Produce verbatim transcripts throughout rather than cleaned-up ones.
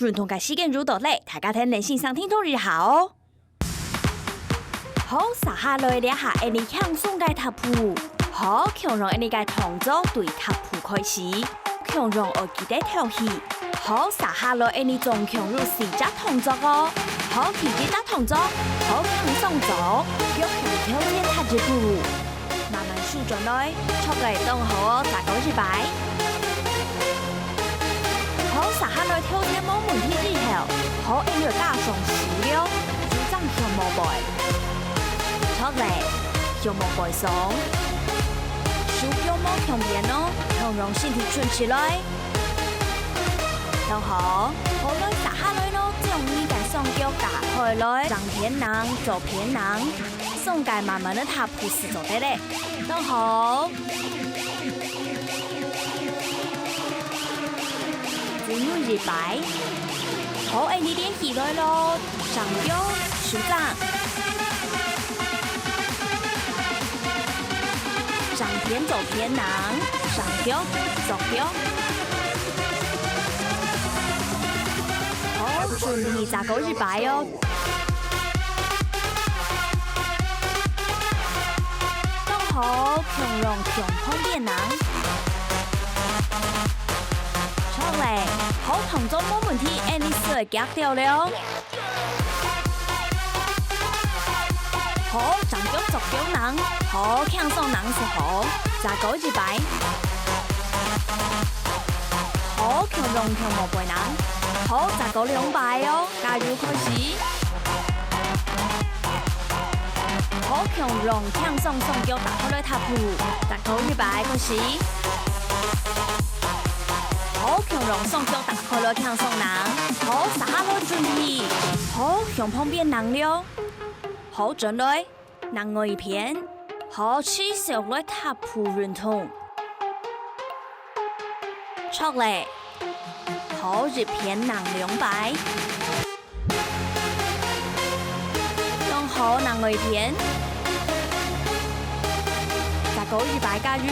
運動个時間又到咧，大家聽先生聽到一下哦。好，續下來這下，𠊎俚輕鬆个踏步。好，共樣𠊎俚个動作對踏步開始，共樣愛記得敨氣。好，續下來𠊎俚總共有四隻動作哦。好，第一隻動作，好，輕鬆做，腳向頭前踏一步。 慢慢收轉來，著个，當好哦，再過一擺。好，續下來頭前無問題以後，好，𠊎俚愛加上手了，手掌向後背。著个，向後背鬆，手腳莫向前哦，共樣身體伸起來。當好，好來，續下來咯，將你个雙腳打開來，正片䟘，左片䟘。 鬆開慢慢个踏步就做得咧。當好。最尾一擺。好，𠊎俚練起來咯，雙腳、手掌。正片、左片䟘，雙腳、左腳。好，準備再過一擺哦。 當好，共樣向旁邊䟘。著咧，好，動作無問題，𠊎俚就會遽兜了。好，正腳、左腳䟘，好，輕鬆䟘就好，再過一擺。好，共樣向後背䟘，好，再過兩擺哦。 加油，開始！好，共樣輕鬆雙腳打開來踏步，再過一擺，開始！好，共樣雙腳打開來輕鬆䟘，好，續下來準備，好，向旁邊䟘了，好，轉來。 另外一片，好，持續來踏步運動。著咧，好，一片䟘兩擺。當好，另外一片。再過一擺，加油！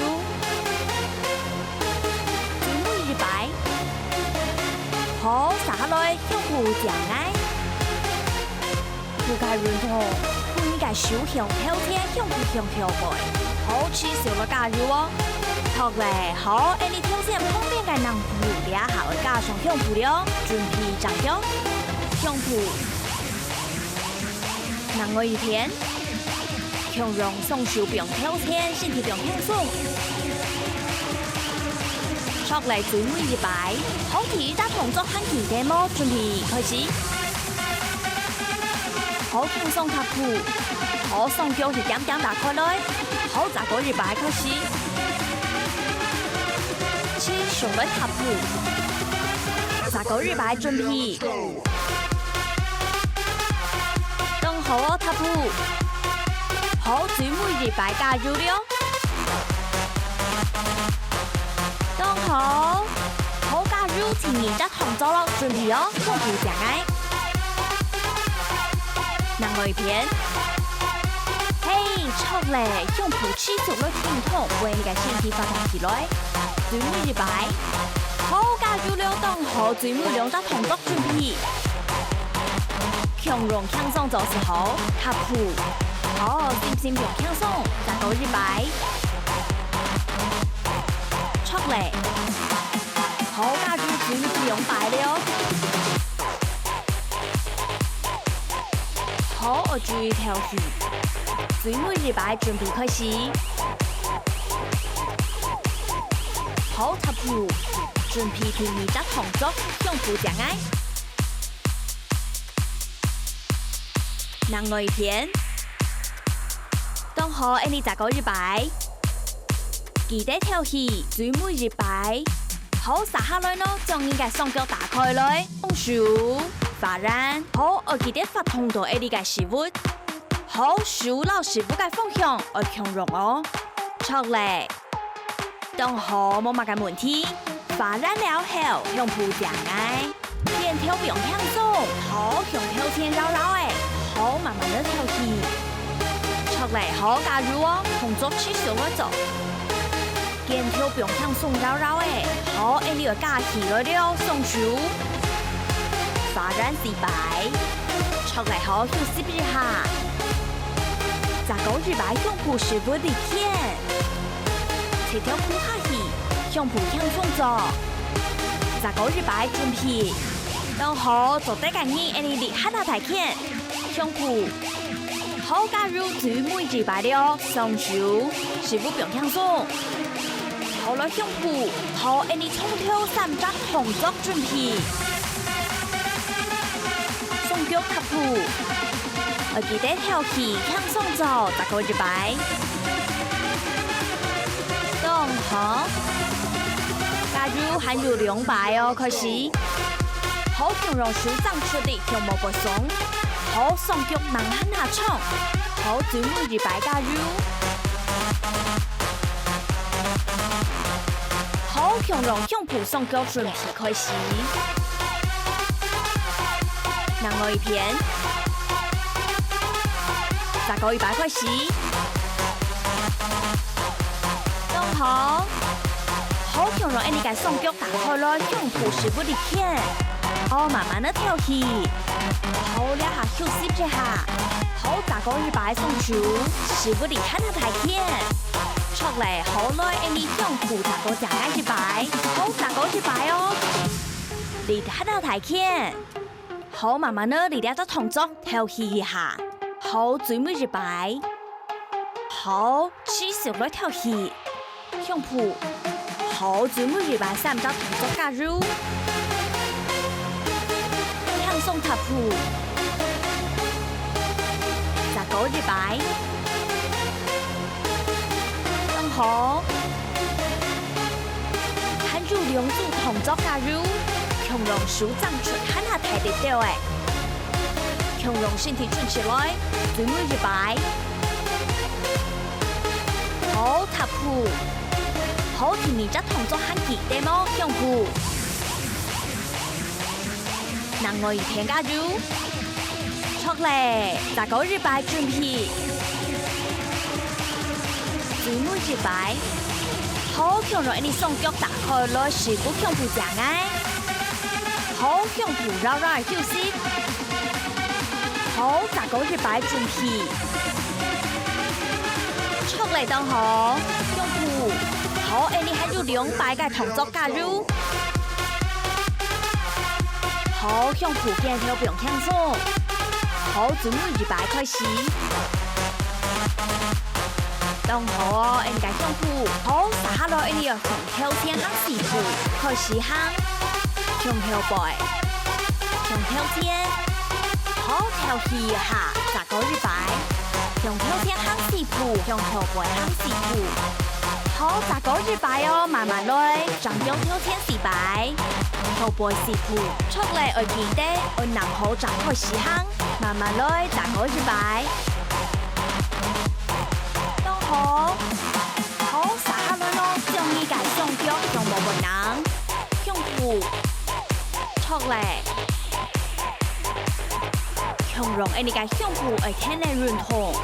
最尾一擺。好，續下來，向後正來。 步个運動，分你个手向頭前，向後向後背，好，持續來加油哦！著咧，好，𠊎俚頭前旁邊个䟘步，這下愛加上向步了，準備正腳，向步。另外一片，共樣雙手放頭前，身體放輕鬆。著咧，最尾一擺，好，第一隻動作還記得無？準備，開始！ 好，輕鬆踏步。好，雙腳一點點打開來。好，再過一擺，開始。持續來踏步。再過一擺，準備。當好哦，踏步。好，最尾一擺，加油了。當好。好，加油，請你 動作咯，準備哦，向步正來。另外一片。嘿，著咧，向步持續來挺動，為你个身體發動起來。最尾一擺。好，加油了，當好，最尾兩隻動作準備。共樣輕鬆做就好，踏步。好，身心放輕鬆，再過一擺。著咧。 好，加油，準備兩擺了。好，愛注意敨氣。最尾一擺，準備開始。好，踏步，準備第二隻動作，向步正來。另外一片。當好，𠊎俚再過一擺。 記得敨氣，最尾一擺。好，續下來呢，將你个雙腳打開來，雙手，發展。好，愛記得發動到𠊎俚个屎朏。好，手摎屎朏个方向愛共樣哦。著咧。當好，無麼个問題。發展了後，向步正來。 肩頭放輕鬆，好，向頭前摎摎仔，好，慢慢仔敨氣。著咧，好，加油哦，動作持續來做。肩頭放輕鬆摎摎仔，好，𠊎俚愛加起來了，雙手。花園四擺，著來好休息一下。再過一擺胸脯屎朏力牽，直接跍下去，胸脯輕鬆做。再過一擺準備，當好做得个人，𠊎俚力下大大牽，胸脯。 好加油，最尾一擺了，雙手，屎朏放輕鬆。好來胸脯，好，𠊎俚從頭三隻動作準備。雙腳踏步，愛記得敨氣，輕鬆做，再過一擺。當好，加油，還有兩擺哦，開始。 好，共樣手㬹出力，胸無會鬆。好，雙腳踜還較長。好，最尾一擺加油。好，共樣胸脯雙腳準備開始。另外一片。再過一擺開始。當好。好，共樣𠊎俚个雙腳 打開來，胸脯屎朏力牽。好，慢慢仔敨氣。好，這下休息一下。好，再過一擺雙手，屎朏力還較大牽。著咧，好來，𠊎俚胸脯再過加个一擺。好，再過一擺哦。力還較大牽。 好，慢慢仔，這隻動作敨氣一下。好，最尾一擺。好，持續來敨氣。胸脯。好，最尾一擺，三隻動作加油。輕鬆踏步。再過一擺。 當好。還有兩組動作加油，共樣手㬹出還較大力兜仔。共樣身體準起來，最尾一擺。好，踏步。好，第二隻動作還記得無？胸脯。 另外一片加油。著咧，再過一擺準備。最尾一擺。好，共樣𠊎俚雙腳打開來，屎朏胸脯正个。好，胸脯繞繞仔休息。好，再過一擺準備。著咧，當好，胸脯。好，𠊎俚還有兩擺个動作加油。 好，胸脯肩頭放輕鬆。好，最尾一擺開始。當好哦，𠊎俚个胸脯。好，續下來𠊎俚愛向頭前行四步，開始行。向後背，向頭前。好，敨氣一下，再過一擺。向頭前行四步，向後背行四步。好，再過一擺哦，慢慢來，雙腳頭前 四擺，後背四步，著咧愛記得，愛踜好正開始行，慢慢來，再過一擺。當好，好，續下來哦，將你个雙腳向無會踜，胸脯，著咧。共樣𠊎俚个胸脯愛跈等運動，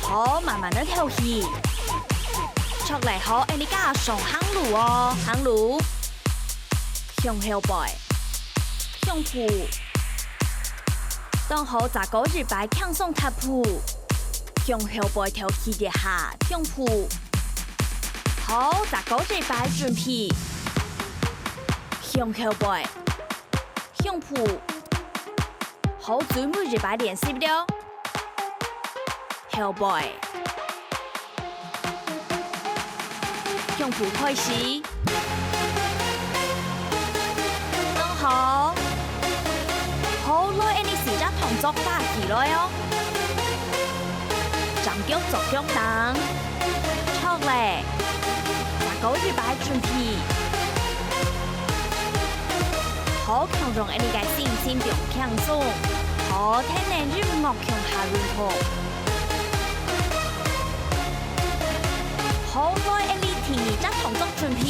好，慢慢仔敨氣。 著咧好，𠊎俚加上行路哦，行路。向後背，胸脯。當好再過一擺輕鬆踏步，向後背敨氣一下，胸脯。好，再過一擺準備，向後背，胸脯。好，最尾一擺練習了。後背。 胸脯開始。當好。好，來，𠊎俚四隻動作加起來哦。正腳做腳踭。著咧。再過一擺準備。好，共樣𠊎俚个身心放輕鬆。好，跈等音樂共下運動。 好，來，𠊎俚第二隻動作準備。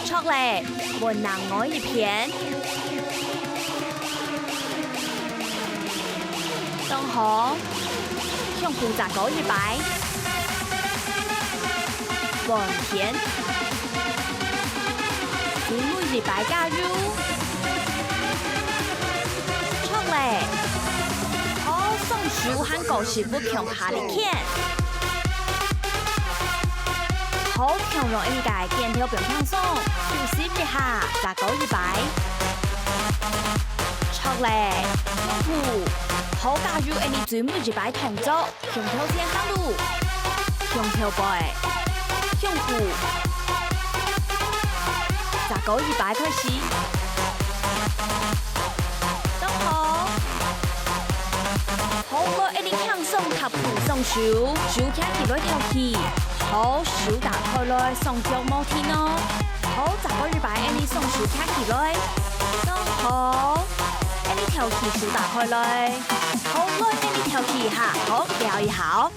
著咧，換另外一片。當好，胸脯再過一擺。換片。最尾一擺加油！著咧！好，雙手還過屎朏共下力牽。好，共樣恁仔个肩頭放輕鬆，休息一下，再過一擺。著咧！向後！好，加油，恁仔最尾一擺動作。 向頭前行路，向後背，向後。再過一擺開始。當好。好，來，恁仔輕鬆踏步雙手，手擎起來敨氣。好，手打開來，雙腳無停哦。好，再過一擺，恁仔雙手擎起來。當好。恁仔敨氣，手打開來。 好，來，恁仔敨氣一下，好，尞一下哦。